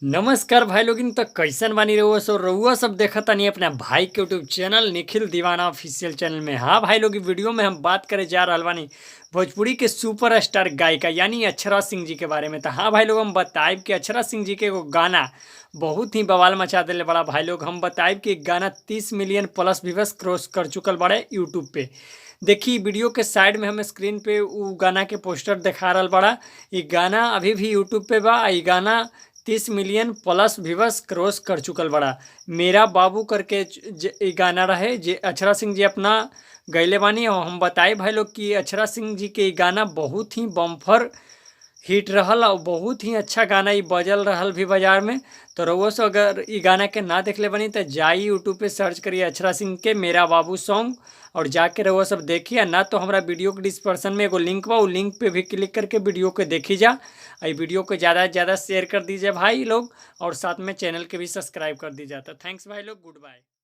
नमस्कार भाई लोगिन। त कैसन बानी रउआ सब? रउआ सब देखतानी अपना भाई के यूट्यूब चैनल निखिल दीवाना ऑफिशियल चैनल में। हाँ भाई लोग, इ वीडियो में हम बात करे जा रहल बानी भोजपुरी के सुपर स्टार गायिका यानी अक्षरा सिंह जी के बारे में। तो हाँ भाई लोग, हम बताइब कि अक्षरा सिंह जी के एगो गाना बहुत ही बवाल मचा देले बड़ा। भाई लोग, हम बताइब कि गाना 30 मिलियन प्लस व्यूवर्स क्रॉस कर चुकल बाड़े यूट्यूब पे। देखी, वीडियो के साइड में हम स्क्रीन पे उ गाना के पोस्टर दिखा रहल बड़ा। इ गाना अभी भी यूट्यूब पे बा। इ गाना 30 मिलियन प्लस व्यूवर्स क्रॉस कर चुकल बड़ा। मेरा बाबू करके इ गाना रहे जे अक्षरा सिंह जी अपना गईले बानी। और हम बताए भाई लोग कि अक्षरा सिंह जी के इ गाना बहुत ही बम्पर हिट रहल और बहुत ही अच्छा गाना इ बजल रहल भी बाजार में। तो रउआ सब अगर इ गाना के ना देखले बानी त जाई, यूट्यूब पे सर्च करिए अक्षरा सिंह के मेरा बाबू सॉन्ग और जाके रउआ सब देखी। आ ना तो हमरा वीडियो के डिस्क्रिप्शन में एगो लिंक बा, उ लिंक पे भी क्लिक करके वीडियो के देखी जा। आ इ वीडियो को ज़्यादा से ज़्यादा शेयर कर दीजिए भाई लोग और साथ में चैनल के भी सब्सक्राइब कर दीजिए। तो thanks भाई लोग, गुड बाय।